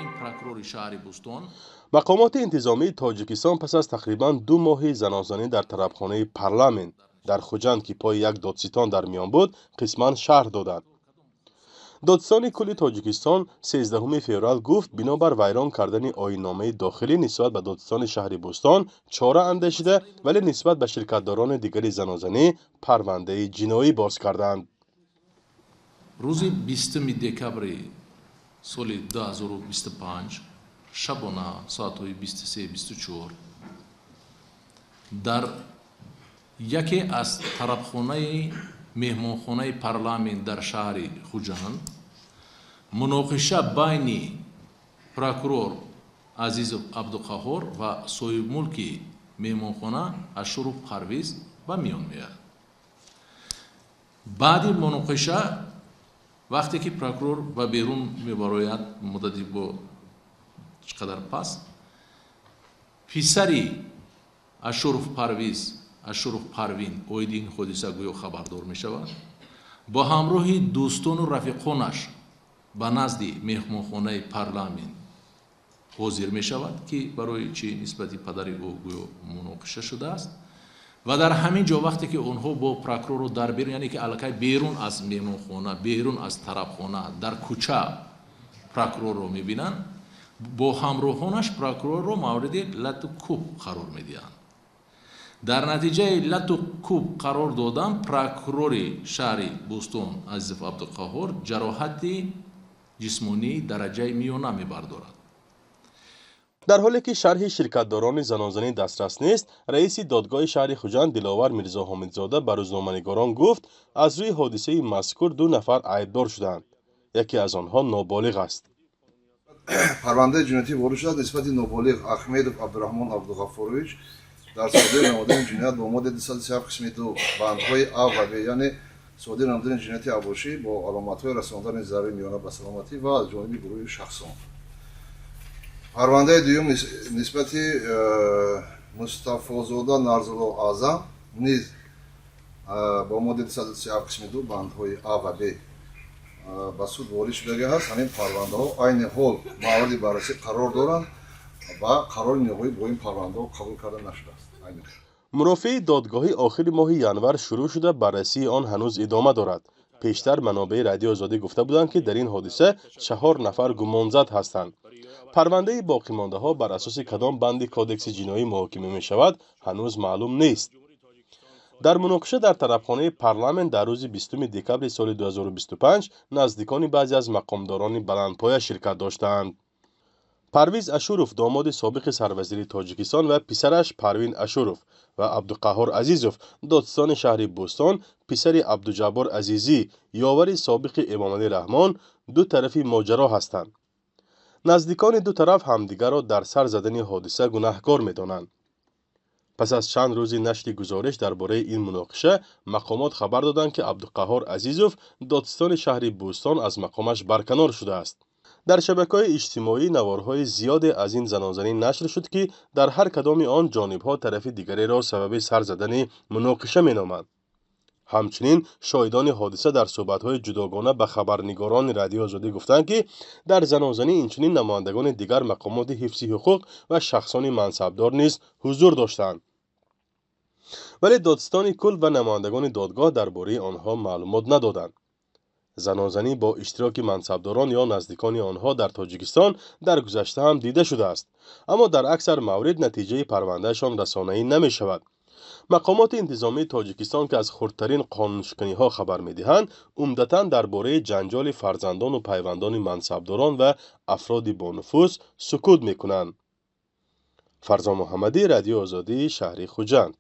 Ҳамин прокурори шаҳри Бӯстон. Мақомоти интизомии Тоҷикистон пас аз тақрибан 2 моҳи занозанӣ дар тарабхонаи Парламент дар Хуҷанд, ки пои як додситон дар миён буд, қисман шарҳ доданд. Додситони кулли Тоҷикистон 13 феврал гуфт, бинобар вайрон кардани оинномаи дохилӣ нисбат ба додситони шаҳри Бӯстон чора андешида, вале нисбат ба ширкатдорони дигари занозанӣ парвандаи ҷиноӣ боз карданд. Рӯзи 20 декабри соли 2025 шабона соатҳои 23:24 дар яке аз тарабхонаи меҳмонхонаи Парламент дар шаҳри Хуҷанд муноқиша байни прокурор Азизов Абдуқаҳҳор ва соҳибмулки меҳмонхона Ашуров Парвиз ба миён меояд. Баъди муноқиша, вақте ки прокурор ба берун мебарояд, муддати бо чӣ қадар пас писари Ашуров Парвиз, Ашуров Парвин, оиди ин ҳодиса гӯё хабардор мешавад, бо ҳамроҳи дӯстону рафиқонаш ба назди меҳмонхонаи Парламент ҳозир мешавад, ки барои чӣ нисбати падари ӯ гӯё муноқиша шудааст. Ва дар ҳамин ҷо, вақте ки онҳо бо прокурору дар берун, яъне ки аллакай берун аз меҳмонхона, берун аз тарабхона, дар кӯча прокурорро мебинанд, бо ҳамроҳонаш прокурорро мавриди лату кӯб қарор медиҳанд. Дар натиҷаи лату кӯб қарор додан прокурори шаҳри Бӯстон Азизов Абдуқаҳҳор ҷароҳати ҷисмонии дараҷаи миёна мебардорад. Дар ҳоле ки шарҳи ширкатдорони занозанӣ дастрас нест, раиси додгоҳи шаҳри Хуҷанд Диловар Мирзоҳомидзода ба рӯзноманигорон гуфт, аз рӯи ҳодисаи мазкур ду нафар айбдор шуданд, яке аз онҳо ноболиғ аст. Парвандаи ҷиноятӣ ворид шудааст нисбати ноболиғ Ахмедов Абдураҳмон Абдуғаффорович дар содир намудани ҷиноят бо моддаи 237 қисми 2 бандҳои а ва б, яъне содир намудани ҷинояти авбошӣ бо аломатҳои расондани зарари миёна ба саломатӣ ва аз ҷониби гурӯҳи шахсон. Парвандаи дуюм нисбати Мустафозода Нарзулло Аъзам низ бо моддаи 237 қисми 2 бандҳои а ва б ба суд ворид шудагӣ ҳаст. Ҳамин парвандаҳо айни ҳол мавриди баррасӣ қарор доранд ва қарори ниҳоӣ бо ин парвандаҳо қабул карда нашудааст. Мурофиаи додгоҳӣ охири моҳи январ шурӯъ шуда, баррасии он ҳанӯз идома дорад. Пештар манобеи Радиои Озодӣ гуфта буданд, ки дар ин ҳодиса чаҳор нафар гумонзад ҳастанд. Парвандаи боқимондаҳо бар асоси кадом банди Кодекси ҷиноӣ муҳокима мешавад, ҳанӯз маълум нест. Дар муноқиша дар тарабхонаи Парламент дар рӯзи 20 декабри соли 2025 наздикони баъзе аз мақомдорони баландпоя ширкат доштаанд. Парвиз Ашуров, домоди собиқи сарвазири Тоҷикистон, ва писараш Парвин Ашуров ва Абдуқаҳҳор Азизов, додситони шаҳри Бӯстон, писари Абдуҷаббор Азизӣ, ёвари собиқи Эмомалӣ Раҳмон, ду тарафи моҷаро ҳастанд. Наздикони ду тараф ҳамдигарро дар сар задани ҳодиса гунаҳкор медонанд. Пас аз чанд рӯзи нашри гузориш дар бораи ин муноқиша, мақомот хабар доданд, ки Абдуқаҳҳор Азизов, додситони шаҳри Бӯстон, аз мақомаш барканор шудааст. Дар шабакаҳои иҷтимоӣ наворҳои зиёде аз ин занозанӣ нашр шуд, ки дар ҳар кадоми он ҷонибҳо тарафи дигареро сабаби сар задани муноқиша меноманд. Ҳамчунин шоҳидони ҳодиса дар суҳбатҳои ҷудогона ба хабарнигорони Радиои Озодӣ гуфтанд, ки дар занозанӣ инчунин намояндагони дигар мақомоти ҳифзи ҳуқуқ ва шахсони мансабдор низ ҳузур доштанд, вале додситони кул ва намояндагони додгоҳ дар бораи онҳо маълумот надоданд. Занозанӣ бо иштироки мансабдорон ё наздикони онҳо дар Тоҷикистон дар гузашта ҳам дида шудааст, аммо дар аксар маврид натиҷаи парвандаашон расонаӣ намешавад. Мақомоти интизомии Тоҷикистон, ки аз хурдтарин қонуншиканиҳо хабар медиҳанд, умдатан дар бораи ҷанҷоли фарзандону пайвандони мансабдорон ва афроди бонуфуз сукут мекунанд. Фарзон Муҳаммадӣ, Радиои Озодӣ, шаҳри Хуҷанд.